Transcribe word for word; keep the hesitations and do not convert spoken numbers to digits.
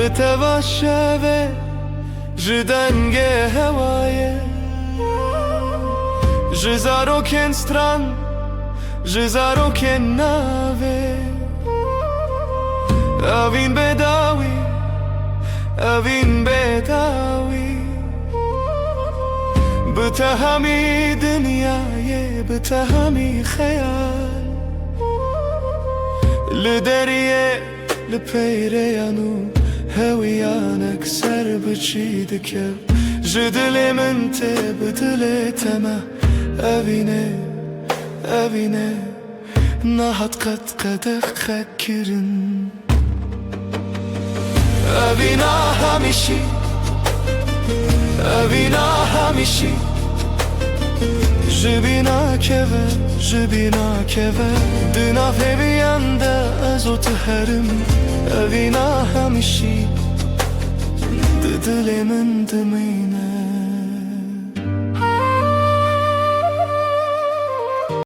Teva şevê, ji dengê hewayê, ji zarokên stran, ji zarokên navê. Evîn bê dawî, evîn bê dawî, bi te hemî dinyayê, bi te hemî xeyal. Li deriyê, li peyreyan û hewiyanek ser bi çî dikev. Ji dilê min tê, bi dilê te me. Evîne, evîne, nehat qet qedexe kirin. Evîna hemîşî, evîna hemîşî. Ji bîna keve, ji bîna keve, di nav hêviyan de ez û tu herim. Evîna hemîşî, di dilê min dimîne.